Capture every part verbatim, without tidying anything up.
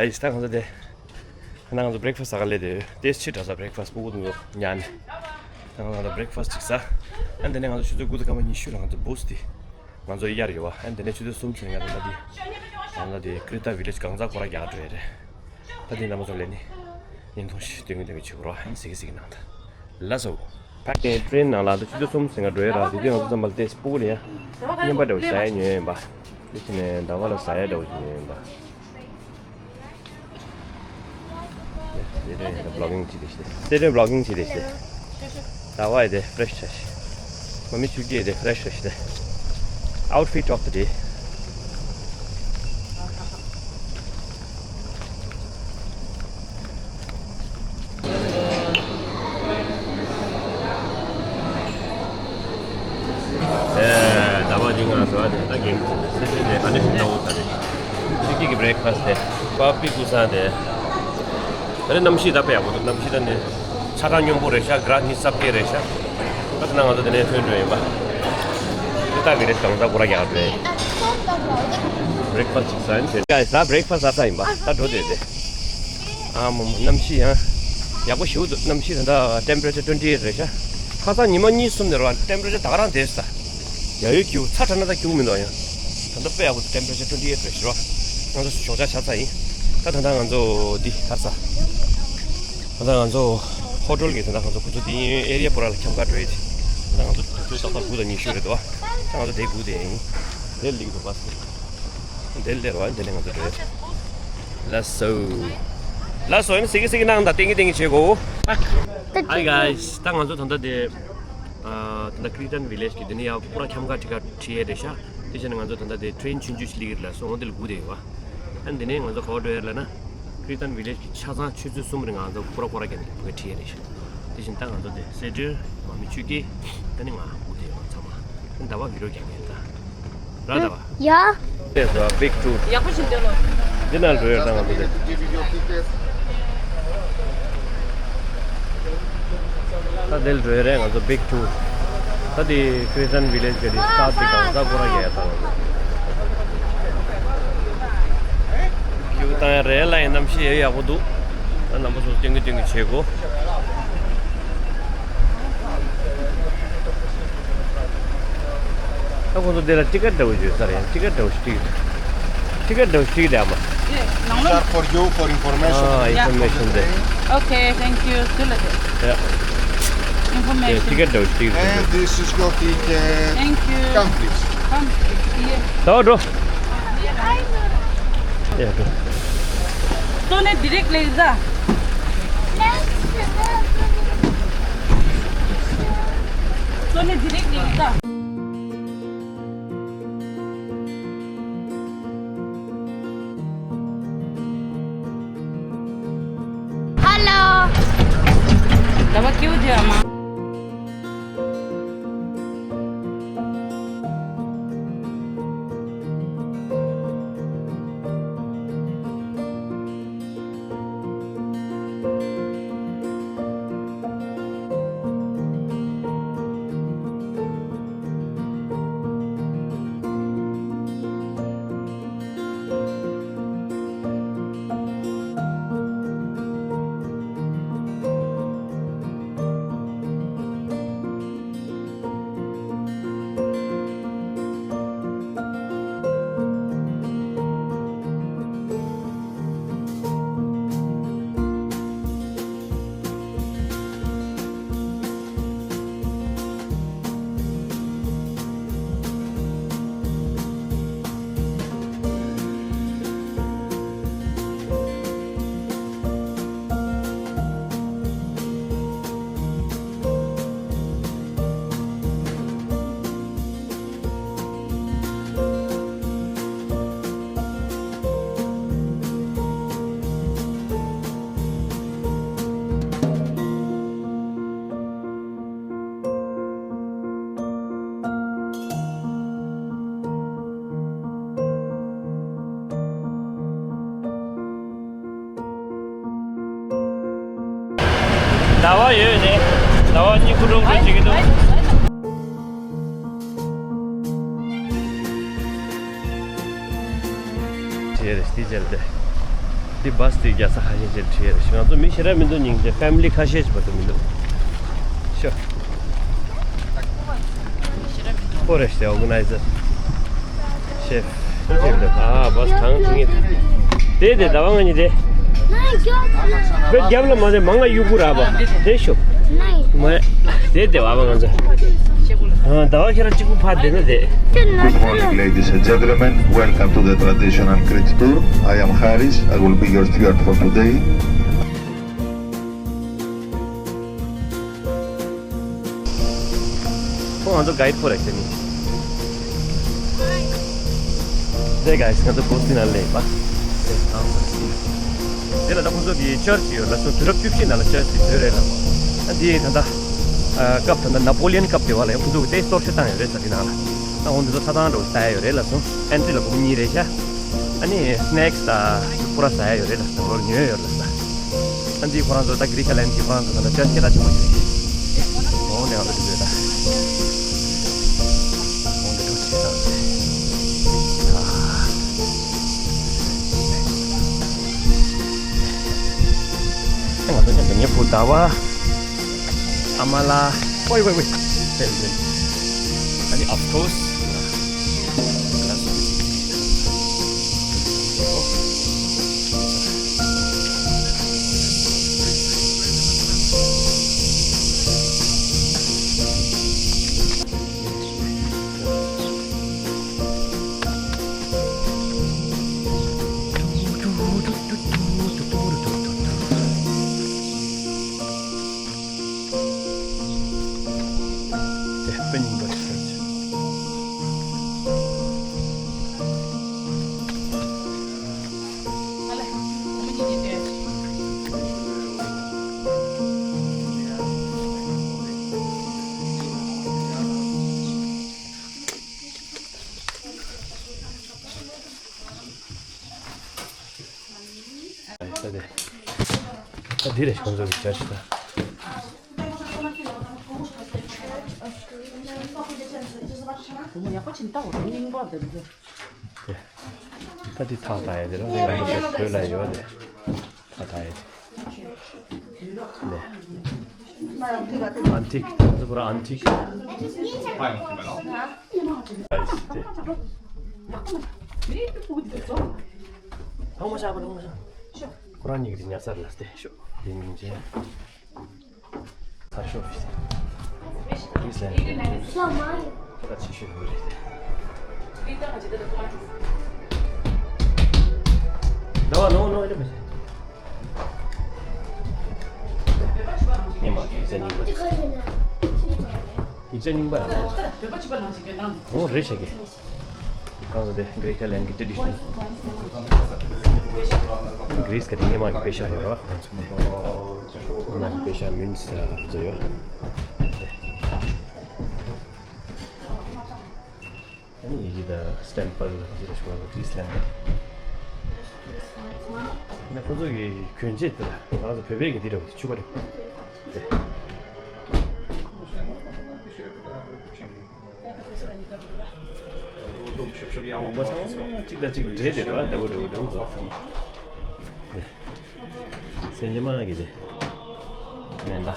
ཨེ་ད་གང་ཟེར་དེ། ད་ང་ཚོ་breakfast་ཟ་ག་སླེབས་དེ་ཡོད། དེ་ཕྱི་དྲག་ས་breakfast་སྤུ་གུ་དེ་ཚོ་ཉར་ནས། ད་ང་ཚོ་breakfast་ཅིག་ཟ། ཨ་དེ་ནས་ང་ཚོ་ཆུ་ཚོད་དགུ་དང་སྐར་མ་ཉི་ཤུ་ལ་ང་ཚོ་bus་དེ། ང་ཚོ་གཡར་ཡོད་བ། ཨ་དེ་ནས་ཆུ་ཚོད་གསུམ་ཙམ་ང་ཚོ་ད་དེ། ང་ཚོ་དེ་Krita Village་གང་ཚ་ཁོ་ར་རྒྱག་འགྲོ་ཡ་རེད། ད་དེ་རྣམ་པ་ཚོ་ལས་ནི། བརྙན་ཐུང་ཞིག་སྟོན་གི་སྟོན་གི་བྱེད་དགོས་ར། ཨ་ནི་ཟིག་གི་ཟིག་གི་ནང་ད། ལགས་སོ། ཕ་གི་train་ནང་ལ་ད་ཆུ་ཚོད་གསུམ་ཟིན་ག་འགྲོ་ཡ་ར། དེ་དུས་ང་ཚོ་ཙམ་པ་ལ་ཏེ་སྤུ་གུ་ལ་ཡ། རྔན་པ་འདྲ་བོ་ཟ་ཡ་ཉོས་ཡིན་པ། དེ་བྱས་ནས་ཟླ་བ་ལ་ཟ་ཡ་འདྲ་བོ་ཞིག་ཉོས་ཡིན་པ། སེ་ཏྲེ་vlogging་བྱེད་དེ་ཤི། སེ་ཏྲེ་vlogging་བྱེད་དེ་ཤི། ཟླ་བ་ཡི་དེ་fresh་ཆ་ཤི། མ་མི་ཆུ་སྐྱེས་དེ་fresh་ཆ་ཤི་དེ། Outfit of the day. ཟླ་བ་འདི་ང་ཟ་བ་དེ་ད་གིན་སེ་ཏྲེ་དེ་ཨ་ནི་ཞིག་ལྟ་བུ་ཟ་རེད། ཕྱི་རྒྱལ་གྱི་breakfast་དེ་པ་པི་ཀུ་ས་དེ། ཨ་ནི་གནམ་གཤིས་ད་དཔེ་ཡག་པོ་འདུག་གནམ་གཤིས་ད་ནི་ཆ་ཚང་སྙོམས་པོ་རེད་ཤག་གྷ་ར་ནི་སབ་ཀེ་རེད་ཤག་ད་དེ་ན་ང་ཚོ་དེ་ནས་ཐོན་འགྲོ་ཡིན་པ། དེ་ལྟ་གི་རེད། གང་ཟག་སྐོར་ར་རྒྱག་འགྲོ་ཡིན། breakfast་ཅིག་ཟ་ཡིན་ཟེར། guys་ད་breakfast་ཟ་ས་ཡིན་པ། ད་འགྲོ་བསྡད་དེ། ཨ་མོ་མོ་གནམ་གཤིས་ཡང་ཡག་པོ་ཞེ་པོ་འདུག་གནམ་གཤིས་ད་ལྟ་temperature twenty eight་རེད་ཤག་ཁ་སང་ཉི་མ་གཉིས་གསུམ་ནས་རོ་temperature་ད་ག་རང་བསྡད་ས། ཡ་ཡོད་ཀྱི་ཚ་དྲགས་ན་ད་སྐྱུག་མི་འདུག་ཡང་། ད་ལྟ་དཔེ་ཡག་པོ་འདུག temperature twenty eight་རེད་ཤག་རོ། ང་ཚོ་ཞོགས་ཇ་ཇ་ཚ་ཡིན། ད་ད་ལྟ་ང་ཚོ་འདི་ད་ས། ད་ལྟ་ང་ཚོ་ཧོ་ཊེལ་གི་ད་ལྟ་ང་ཚོ་ཁོ་ཚོ་འདི་ཨེ་རི་ཡ་པོ་ར་ལ་འཁྱམ་ག་འགྲོ་ཡི་དེ། ད་ལྟ་ང་ཚོ་དུས་ཚོད་ཏག་ཏག་དགུ་དང་ཉི་ཤུ་རེད་འདུག་ད་ང་ཚོ་དེ་སྒུག་བསྡད་ཡིན། དེ་ལིག་འདུག་པ། དེ་ལེར་བ་དེ་ནས་ང་ཚོ་འགྲོ་ཡ། ལགས་སོ། ལགས་སོ། ཡིན་སིག་སིག་ནང་ད་ཏིང་གི་ཏིང་གི་བྱེད་གོ། Hi guys། ད་ང་ཚོ་ད་ལྟ་དེ། ཨ་ད་ལྟ་Kritan Village་གི་དེ་ནས་ཡ་པུ་ར་འཁྱམ་ག་ཁྲི་ཀ་ཁྲི་ཡ་རེད་ཤག་དེ་བྱས་ན་ང་ཚོ་ད་ལྟ་དེ་ཊེན་ཆུང་ཆུང་ཞིག་ལིག་རེད་ལ་སོང་དེ་ལ་སྒུག་བསྡད་ཡོད་བ། ཨ་དེ་ནས་ང་ཚོ་ག་པར་འགྲོ་ཡ་ལབ་ན། Kritan Village་གི་ཆ་ཚང་ཆུ་ཚོད་གསུམ་རིང་ང་ཚོ་སྐོར་སྐོར་ར་རྒྱབ་ནས་ཕ་གི་ཁྲིད་ཡ་རེད་ཤག་དེ་བཞིན་ད་ང་ཚོ་དེ་སེ་ཏྲེ་མ་མི་ཆུ་སྐྱེས་ད་ནི་ང་སྒུག་བསྡད་ཡོད་ཚང་མ། ད་ལྟ་བ་བི་ཌི་ཡོ་རྒྱག་མཁན་ད་ར་ད་བ། ཡ། དེ་ཚོ་big two། ཡག་པོ་ཞིག་འདོན་ལོ། འདི་ན་འགྲོ་ཡོད་ད་ང་ཚོ་དེ། ད་དེ་ལ་འགྲོ་ཡ་རེད་ང་ཚོ་big two། ད་དེ་Kritan Village་གི་རི་ས་དེ་གང་ས་སྐོར་ར་རྒྱག་ཡ་ད་ང་ཚོ། ཁྱེའུ་བཏང་ཡ་རེད་ལ་ཡིན་གནམ་གཤིས་ཡ་ཡག་པོ་འདུག་ད་རྣམ་པ་ཚོ་སྟོན་གི་སྟོན་གི་བྱེད་དགོས། ད་ཁོང་ཚོ་འདི་ལ་ཊི་ཀེ་ཊི་འདྲ་བོ་ཡོད་ས་རེད། ཊི་ཀེ་ཊི་འདྲ་བོ་ཞིག་ཊི་ཀེ་ཊི་འདྲ་བོ་ཞིག་ཊི་ཀེ་ཊི་དེ་ཨ་མ། ནང་ལོགས། Sir, for you, for information. ཨ་ཨིན་ཕོར་མེ་ཤན་དེ། Okay, thank you. དེ་ལ་དེ། ཡ། Information. ཊི་ཀེ་ཊི་འདྲ་བོ་ཞིག་ཊི་ཀེ་ཊི། And this is your ticket. Thank you. Come, please. Come. Yeah. ད་འགྲོ། ཡ་འགྲོ། སོ་ནི་direct ལེགས་ཟ། སོ་ནི་direct ལེགས་ཟ། Hello. ད་བ་ཀེའུ་དེ་ཨ་མ། ཟླ་བ་ཡོད་ནས་ཟླ་བ་གཉིས་ཁུ་ཀྲོང་ཁུ་བྱེད་ཀྱི་འདུག་ཅེས་རེ་སྟི་ཅལ་ཏེ། དེ་བཱས་དེ་རྒྱལ་ས་ཁ་ཤས་ཅིག་ཁྲིད་ཡོད་རེད། ང་ཚོ་མི་ཞེ་དྲག་མི་འདུག་སྙིང་རྗེ། ཕེ་མི་ལི་ཁ་ཤས་ཅིག་མ་གཏོགས་མི་འདུག་ཤོ། ཁོ་རེད་ཤག་ཨོར་ག་ནའི་ཛར། ཤེཕ། ཨ་བཱས་གང་ཁྲིད་ངེས། དེ་དེ་ཟླ་བ་ང་གཉིས་དེ། བོད་རྒྱབ་ལ་མ་རེད། མང་ང་གཡུག་གུ་ར་བ་དེ་ཤོ། མ་རེད། དེ་དེ་བ་བ་ང་ཚོ། ཨ་ཟླ་བ་ཁྱེད་རང་གཅིག་པུ་ཕར་བསྡད་ན་དེ། Good morning, ladies and gentlemen. Welcome to the traditional Crete tour. I am Haris. I will be your steward for today. ཁོ་ང་ཚོ་གའིཌ་ཁོ་རེད་ཟེར་ནི། དེ་གའིཌ་ང་ཚོ་སྒོ་རྩིག་ནང་སླེབས་པ། དེ་ལ་ད་ཁོ་ཚོ་གི་ཅར་ཅི་ཡོད་ལ་སོ། དུས་རབས་བཅུ་བཞི་ནང་ལ་ཅར་ཅི་བཟོས་རེད་ལ། ཨ་འདི་ད་ལྟ་སྐབས་ད་ལྟ་ནཱ་པོ་ལི་ཡན་སྐབས་དེ་བ་ལ་ཡང་ཁོ་ཚོ་གི་དེ་གཏོར་བཤིག་བཏང་ཡོད་རེད་ས། དེ་ནང་ལ་ཨ་འོ་འདི་ཚོ་ཆ་ཚང་འགྲོ་ཟ་ཡ་ཡོད་རེད་ལ་སོ། ཨན་ཊི་ལ་སྒོར་མོ་གཉིས་རེད་ཤག་ཨ་ནི་སི་ནེག་སི་དང་པུ་ར་ཟ་ཡ་ཡོད་རེད་ལ། ད་ལོར་ཉོས་ཡོད་ལ་ཟ། ཨ་འདི་ཁོ་རང་ཚོ་ད་གྷི་རི་ཁ་ལན་གྱི་ཁོ་རང་ཚོ་ད་ལྟ་ཅན་སྐད་གྲགས་ཆེན་པོ་ཞིག་རེད། འོང་ནས་ང་ཚོ་འགྲོ་ཡོད་ད། འོང་དེ་འགྲོ་ཆེ་ད། ཨ་ང་ཚོ་ཅན་དུ་ཉེ་བུ་ཟླ་བ། ཨ་མ་ལགས། Wait, wait, wait. Tell them. And of course, glass of ད་དེ། ད་འདི་རེད་ཁོང་ཚོ་གི་ཅར་ཅི་ད། ད་འདི་ཐག་ད་ཡ་དེ་ར། འདི་ང་ཚོ་བོད་ལ་ཡོད་དེ། ཐག་ད་ཡ་དེ། ནས། ཨན་ཐིག་ང་ཚོ་བོད་ཨན་ཐིག་ཕག་མོ་ཤ་པ་ལོང་ཤ། ཁོ་རང་གཉིས་ཀྱི་ཉལ་ས་ལ་བལྟས་ཤོག་དེ་ཉིན་ཅན། ཚར་ཤོག་ཕི་སི། ཕི་སི་ལན། ཁོ་ད་ཆེ་ཤོས་ཡོད་རེད། ཟླ་བ་ནོ་ནོ་ཨེ་མ་ཡིག་ཆ་རྙིང་པ། ཡིག་ཆ་རྙིང་པ། འོ་རེད་ཤག་གི། ཁོང་ཚོ་དེ་གྷི་རི་ཁ་ལན་གྱི་ཊེ་ཌི་ཤན། གྷི་རི་སི་ག་དེ་སྔོན་མ་གི་པེ་ཤ་ཡོད་ར། ཁོང་ཚོ་དེ་སྔོན་མ་གི་པེ་ཤ་མིན་ས་བཟོ་ཡོད། ཨ་ནི་ཡི་གེ་དང་སི་ཊེམ་པལ་ལ་ག་ཚོད་རེ་ཞིག་ལ་གྷི་རི་སི་ལན་ན། ཁོང་ཚོ་གི་གྱོན་ཆས་དེ་ལ་ང་ཚོ་བོད་པའི་གི་འདི་འདྲ་བོ་ཕྱུ་པ་རེད། དེ། གཅིག་དང་གཅིག་འདྲེས་དེ་རེད་བ། འདྲ་བོ་འདྲ་བོ་འདྲ་བོ་ཚོ། དེ། སེམས་ཅན་མ་གི་དེ། མེ་མདའ།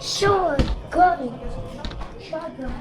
Shotgun. Shotgun.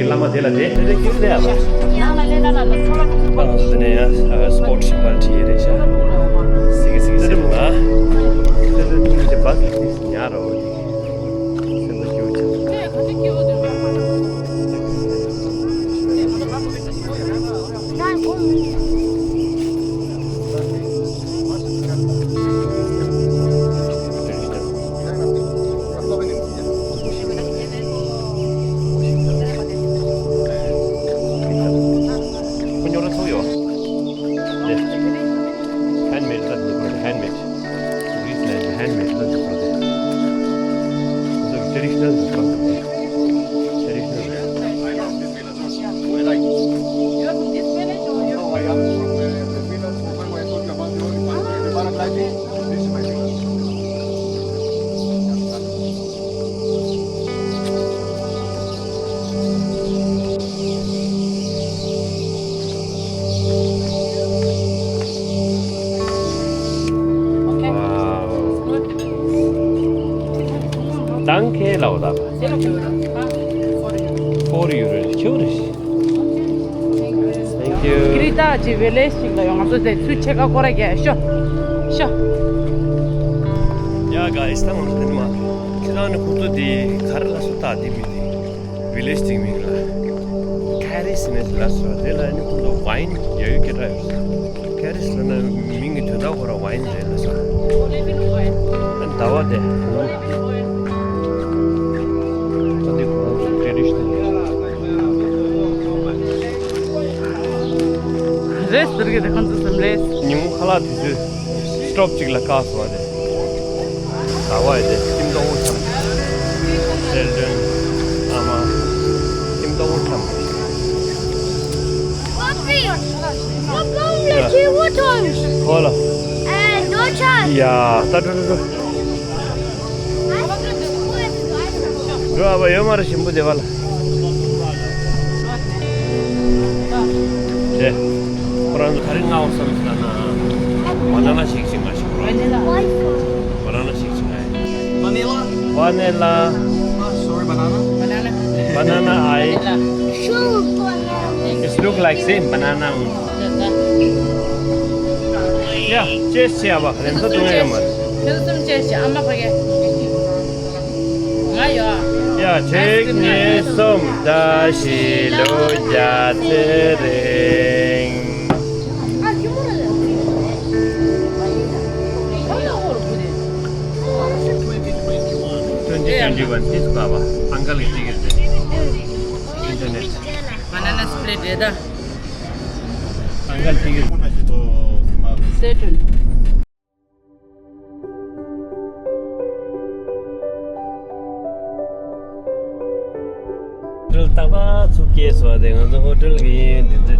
བླ་མ་དེ་ལ་དེ་དེ་ཁྱེར་ལས་ཡ། ཨ་དེ་ནས་ཡ་སི་པོར་ཊི་ཤིང་པར་ཁྲིད་རེད་ཤག་སི་གི་སི་གི་སི་གི་ལ། ཉ་རོ། སེམས་པ་སྐྱོ་ཆེ། ཁོ་ཉོ་ར་ཚུགས་ཡོད། ནས། ཧེན་མེད་ལ་འདུག་པ་རེད། ཧེན་མེད། ཊུ་རི་སི་ཊི་ལ་ཧེན་མེད་ལ་འདུག་པ་རེད། འདུག་ཊེ་རི་ཤི་ནལ་འདུག་པ་རེད། ཊེ་རི་ཤི་ནལ། You're from this village or you're from the village? This is my village. Danke, Laura. Four euros. Thank you. Thank you. Grita ཅི་ཝི་ལེཇ་ཅིག་ལ་ཡོང་། ང་ཚོ་དེ་ཚུར་ཕྱེད་ཀ་སྐོར་ར་རྒྱག་ཤོག་ཤོག་ཡ་ག་ཨིས་ད་ང་ཚོ་དེ་ནི་མ། ཁྱེད་རང་ནི་ཁོང་ཚོ་དེ་ག་རེ་ལ་སོ་ད་དེ་མི་དེ། ཝི་ལེཇ་དེ་མིང་ལ། ཁེ་རི་སི་ནི་ལ་སོ་དེ་ལ་ནི་ཁོང་ཚོ་ཝའིན་ཡ་ཡུ་སྐད་གྲགས་ཡོད། ཁེ་རི་སི་ལ་ན་མིང་གི་དོན་དག་ཁོ་ར་ཝའིན་རེད་ལ་སོ། ཨ་ཟླ་བ་དེ། ད་འདི་ཁོ་རང་ཚོ་ཊེ་རི་ཤི་ནལ་རེད། རེད་ཟེར་གི་རེད། ཁོང་ཚོ་ཙམ་རེད། ཉིན་མོ་ཁ་ལག་དུས་ཚོད་སི་ཊོབ་གཅིག་ལ་བཀག་སོང་བ་རེད། ཟླ་བ་ཡི་དེ་ཁྱིམ་ཏོག་འཆམ། སེལ་ཏོན། ཨ་མ། ཁྱིམ་ཏོག་འཆམ། Papi, what time? ཧོ་ལ། Eh, no time. ཡ། ད་འགྲོ་འགྲོ་འགྲོ། འགྲོ་ཨ་བ་ཡོད་མ་རེད་ཞིམ་པོ་བདེ་བ་ལ། དེ། ཁོ་རང་ཚོ་ག་རེ་མངགས་བསམ་ཟེར་ན། བ་ན་ན་ཤེག་ཅིག་མངགས་ཤིག་རོ། བ་ན་ན་ཤེག་ཅིག་མངགས། Vanilla? Vanilla. Oh, sorry, banana. Banana. Banana eye. Sure, banana. It's look like same banana. Yeah, cheers བྱས་པ། རེམ་ས་བཏུང་ཡོད་མ་རེད། ཁྱོད་ཚོ་ཅེས་བྱས། ཨ་མ་ཕ་གི། ང་ཡོད། ཡ། གཅིག་གཉིས་གསུམ། བཀྲ་ཤིས་ལོ་བརྒྱ་ཚེ་རིང་། Twenty twenty-one this baba uncle is taking the internet. Banana split རེད་ད། Uncle taking. སེ་ཊོན། ཧོ་ཊེལ་རྟག་པར་ཚུར་སྐྱེལ་སོང་བ་དེ་ང་ཚོ་ཧོ་ཊེལ་གི་འདི་འདི།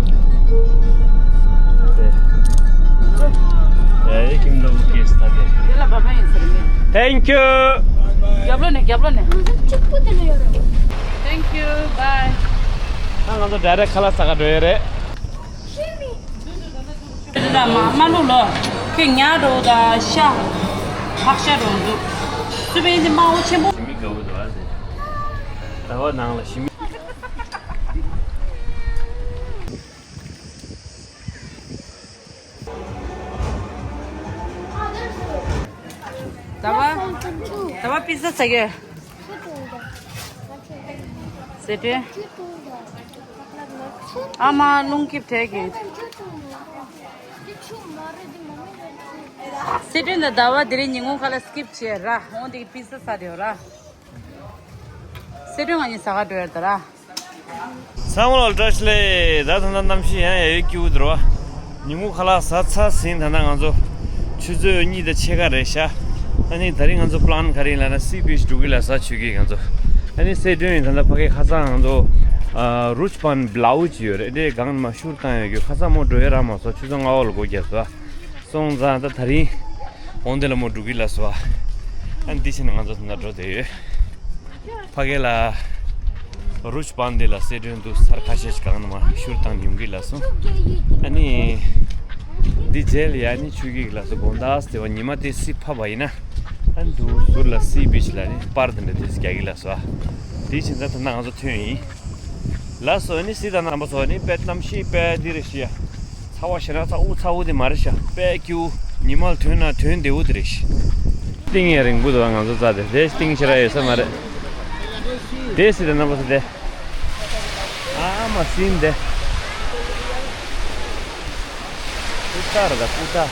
དེ། ཨེ་ཁྱིམ་ལོ་སྐྱེལ་ས་དེ། དེ་ལ་བ་ག་ཡིན་ཟེར་མེད། Thank you. རྒྱབ་ལོགས་ནས། རྒྱབ་ལོགས་ནས། ང་ཚོ་གཅིག་པུ་དེ་ལ་ཡོད་རེད། Thank you. Bye. ད་ང་ཚོ་ཌའི་རེག་ཁ་ལག་ཟ་ག་འགྲོ་ཡ་རེད། ཤི་མི། དེ་ད་མ་མ་ལུག་ལོ། ཁོས་ཉ་འགྲོ་དང་ཤ། ཕག་ཤ་འགྲོ་འདུག་སུ་བས་འདི་དམར་པོ་ཆེན་པོ། ཞི་མི་དགའ་བོ་འདུག་ཨ་ཟེར། ཟླ་བ་ནང་ལ་ཞི་མི། ཟླ་བ། ཟླ་བ་པི་ཛ་ཟ་གི། སེ་ཊོན། ཨ་མ་རླུང་འཁྱིབས་བྲལ་གི། སེ་ཊོན་དང་ཟླ་བ་དེ་རིང་ཉིན་གུང་ཁ་ལག་སི་ཀིབ་བྱས་ར། འོ་དེ་གི་པི་ཛ་ཟ་དེ་ཡོད་ར། སེ་ཊོན་ང་གཉིས་ཟ་ག་འགྲོ་ཡ་རེད་ད་ར། ཚང་མ་ལ་བཀྲ་ཤིས་བདེ་ལེགས། ད་ད་ད་གནམ་གཤིས་ཡང་ཡ་ཡོད་སྐྱིད་པོ་འདུག་ར། ཉིན་གུང་ཁ་ལག་ཟ་ཚར་ཟིན། ད་ལྟ་ང་ཚོ་ཆུ་ཚོད་གཉིས་དང་ཕྱེད་ཀ་རེད་ཤག་ཨ་ནི་དེ་རིང་ང་ཚོ་པི་ལན་ག་རེ་ཡིན་ལབ་ན་སི་བིཆ་འགྲོ་གི་ལ་ཟ་ཆུ་གི་ང་ཚོ། ཨ་ནི་སེ་ཊོན་ཡིན། ད་ལྟ་ཕ་གི་ཁ་སང་ང་ཚོ་ཨ་རུཆ་པན་བླའུ་ཅི་ཡོད་རེད། དེ་སྒང་ནས་མར་ཤུར་བཏང་ཡོད་རྒྱུ། ཁ་སང་མོ་འགྲོ་ཡ་རག་མ་སོང་། ཆུ་ཚོད་ལྔ་པ་ལ་སྒོ་བརྒྱབ་སོང་། སོང་ཙང་ད་དེ་རིང་འོང་དེ་ལ་མོ་འགྲོ་གི་ལ་སོ། ཨ་ནི་འདི་བྱས་ནས་ང་ཚོ་ད་ལྟ་འགྲོ་བསྡད་ཡོད། ཕ་གི་ལ་རུཆ་པན་དེ་ལ་སེ་ཊོན་དུ་ཚར་ཁ་ཤས་ཤིག་སྒང་ནས་མར་ཤུར་བཏང་ཡོང་གི་ལ་སོང་། ཨ་ནི་འདི་རྗེས་ལ་ཡ་ནི་ཆུ་གི་ལ་སོ་དགོང་དག་དེ་བ་ཉི་མ་དེ་སི་ཕབ་པ་ཡིན་ན། ཨ་ནི་འདུག་ཟུར་ལ་སི་བིཆ་ལ་ནི་པར་དེ་འདྲ་དེ་རྒྱག་གི་ལ་སོ། དེ་བྱས་ཙང་ད་ལྟ་ང་ཚོ་ཐོན་ཡིན། ལགས་སོ། ནི་སི་དང་རྣམ་པ་ཚོ་ནི་དཔེ་གནམ་གཤིས་དཔེ་འདི་རེད་ཤག་ཚ་བ་ཞེ་དྲག་ཚ་འུ་ཚ་འུ་དེ་མ་རེད་ཤག་དཔེ་སྐྱིད་པོ། ཉི་མ་ལ་ཐོན་ན་ཐོན་བདེ་པོ་དེ་རེད་ཤག་གཏིང་ཡང་རིང་པོ་འདུག་ང་ཚོ་རྩ་དེ་དེ་གཏིང་ཞེ་དྲག་ཡོད་ས་མ་རེད། དེ་སི་དང་རྣམ་པ་ཚོ་དེ། ཨ་མ་སིན་དེ། ཀུ་ཏ་ར་ད་ཀུ་ཏ།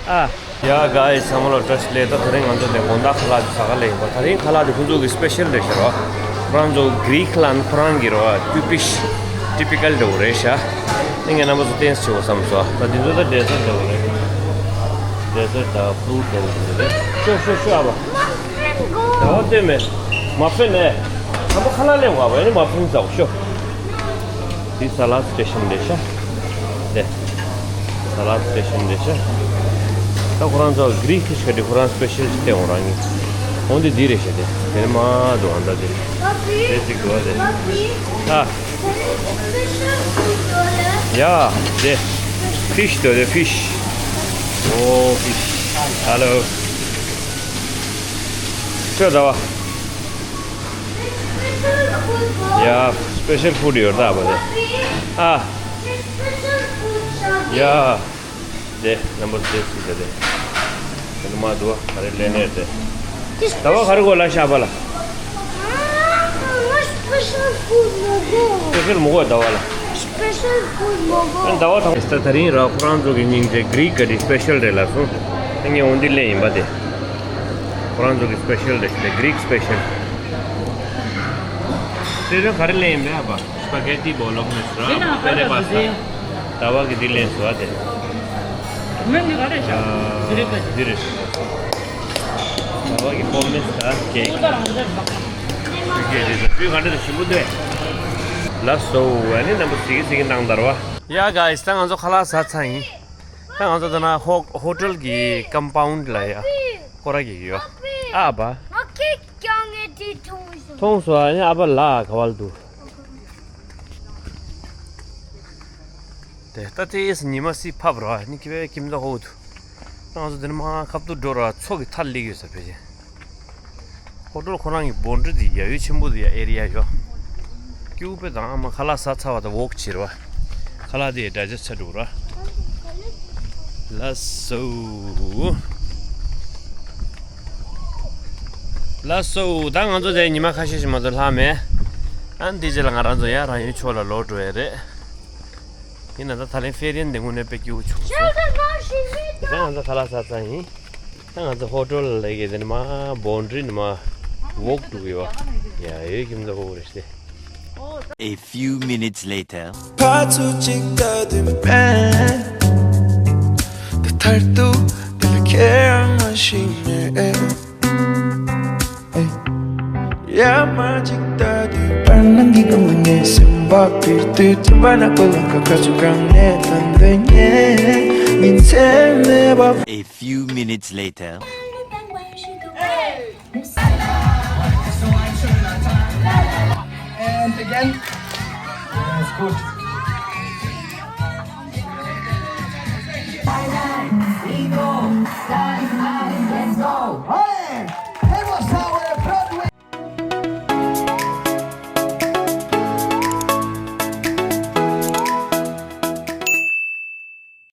ཨ། ཡ་གྷའི་སི་ཚང་མ་ལ་བཀྲ་ཤིས་བདེ་ལེགས། ད་དེ་རིང་ང་ཚོ་དེ་དགོང་དག་ཁ་ལག་དེ་ཟ་ག་སླེབས་ཡིན་པ། དེ་རིང་ཁ་ལག་དེ་ཁོང་ཚོ་གི་སི་པེ་ཤལ་རེད་ཤག་རོ། ཁོ་རང་ཚོ་གྷི་རིག་ལ་ནི་ཁོ་རང་གི་རོ། ཏུ་པིཤ་ཏི་པི་ཀལ་འདྲ་བོ་རེད་ཤག་དེ་ངས་རྣམ་པ་ཚོ་ཏེན་སི་བྱེད་དགོས་བསམ་སོང་། ད་འདི་ཚོ་ད་ཌེ་སར་འདྲ་བོ་རེད། ཌེ་སར་དང་ཕུ་རུ་ཊི་འདྲ་བོ་རེད། ཤོག་ཤོག་ཤོག་ཨ་བ། ད་བ་སྟོན་མེད། མ་ཕེན་ནས། ཚང་མ་ཁ་ལག་ལེན་དགོས་པ་ཡིན་ན་མ་ཕེན་ཟ་དགོས་ཤོག་དེ་ས་ལད་སི་ཊེ་ཤན་རེད་ཤག་དེ། ས་ལད་སི་ཊེ་ཤན་རེད་ཤག་ད་ཁོ་རང་ཚོ་གྷི་རིག་ཁི་ཤ་དེ་ཁོ་རང་སི་པེ་ཤལ་ཅིག་སྟེར་འོང་རང་ཉིད། འོང་དེ་འདི་རེད་ཤག་དེ་དེ་ནི་མ་འདུག་ཨ་ད་དེ། དེ་ཅིག་འདུག་ཨ་དེ། ཨ། ཡ། དེ། ཕིཤ་འདུག་དེ་ཕིཤ། ཨོ་ཕིཤ། ཧ་ལོ། ཤོད་ད་བ། ཡ། སི་པེ་ཤལ་ཕུ་ཌི་ཡོད་ད་བ་དེ། ཨ། ཡ། དེ་རྣམ་པ་དེ་སུ་དེ་དེ། དེ་ནི་མ་འདུག་ག་རེ་ལེན་ནས་དེ། ད་བ་ག་རེ་གོ་ལ་ཤ་བ་ལ། སི་པེ་ཤལ་མོ་གོ་ད་བ་ལ། སི་པེ་ཤལ་ཕུ་ཌི་མོ་གོ་ད་བ་དང་། ད་དེ་རིང་ར་ཁོ་རང་ཚོ་གི་སྙིང་རྗེ་གྷི་རིག་ག་དེ་སི་པེ་ཤལ་རེད་ལ་སོང་། དེ་ངས་འོང་འདི་ལེན་ཡིན་པ་དེ། ཁོ་རང་ཚོ་གི་སི་པེ་ཤལ་རེད་དེ་གྷི་རིག་སི་པེ་ཤལ། དེ་རིང་ག་རེ་ལེན་ཡིན་པས་ཨ་བ། སི་པ་གེ་ཏི་བོ་ལོ་ནེ་སི་ར། པེ་ནེ་པ་སི་ཏ། ཟླ་བ་གི་འདི་ལེན་སོ་ཨ་དེ། མི་འདི་ག་རེ་ཤག་འདི་རེད་པ། འདི་རེད། ཟླ་བ་གི་ཀོ་མེ་སི་ཏ་ཀེག་ཁྱོད་ད་རང་འདྲ་བ། དུས་ཀྱི་རེད་ཟེར་དུས་ག་འདྲ་དུ་ཞིམ་པོ་འདུག་ལགས་སོ། ཨ་ནི་རྣམ་པ་ཟིག་གི་ཟིག་གི་གནང་དར་བ། ཡ་གྷའི་སི། ད་ང་ཚོ་ཁ་ལག་ཟ་ཚར་ཡིན། ད་ང་ཚོ་ད་ན་ཧོ་ཧོ་ཊེལ་གི་ཀམ་པའུན་ཌི་ལ་ཡ་སྐོར་ར་གི་ཡོད་ཨ་བ། ང་ཁེག་ཀྱང་ངས་དེ་མཐོང་སོང་། མཐོང་སོང་ཨ་ནི་ཨ་བ་ལ་ག་བལ་འདུག་དེ་ད་ལྟའི་ཉི་མ་སི་ཕབ་ར་ནི་ཁི་བའི་ཁྱིམ་ཚང་ཧོ་འདུག་ང་ཚོ་འདི་ནས་མར་ཁ་ཐུག་འགྲོ་ར་མཚོ་གི་མཐའ་སླེབས་ཡོད་ས་ཕལ་ཆེར། ཧོ་ཊེལ་ཁོ་རང་གི་བོན་ཌི་རི་དེ་ཡ་ཡོད་ཆེན་པོ་དེ་ཡ་ཨེ་རི་ཡ་ཡོད། སྐྱིད་པོ་དཔེ་དང་མ་ཁ་ལག་ཟ་ཚར་བ་དང་ཝོག་བྱེད་ར་བ། ཁ་ལག་དེ་ཌའི་ཇེ་སི་ཊི་བྱེད་འགྲོ་ར། ལགས་སོ། ལགས་སོ། ད་ང་ཚོ་དེ་ཉི་མ་ཁ་ཤས་ཤིག་མ་གཏོགས་ལྷག་མེད། ཨ་ནི་དེ་རྗེས་ལ་ང་རང་ཚོ་ཡར་རང་ཡུལ་ཕྱོགས་ལ་ལོག་འགྲོ་ཡ་རེད། ཡིན་ན་ད་ད་ལན་ཧྥེ་རི་ཡན་དེ་དངོས་གནས་དཔེ་སྐྱིད་པོ་བྱུང་སོང་། ད་ང་ཚོ་ཁ་ལག་ཟ་ཚར་ཡིན། ད་ང་ཚོ་ཧོ་ཊེལ་ལ་གི་དེ་ནི་མ་བོན་ཌི་རི་ནི་མ་ཝོག་འགྲོ་གི་ཡོད། ཡ་ཡོད་ཁྱིམ་ཚང་ཧོ་རེ་སྟེ། A few minutes later. ཕར་ཚུར་གཅིག་ལྟ་དུས་མེད། ད་མཐར་ཐུག་དེ་ལ་ཁྱེད་རང་མ་ཤེས་ནས། ཡ་མ་གཅིག་ལྟ་དུས་བར་སྣང་གི་སྒང་ལ་ངའི་སེམས་པ་འཕུར་དུས། སེམས་པ་ནག་པོ་ལ་ཁ་ཁ་ཚུར་གང་ནས་ད་འདོད་ངས་ཉིན་མཚན་མེད་པ། A few minutes later. And again. Yes, good.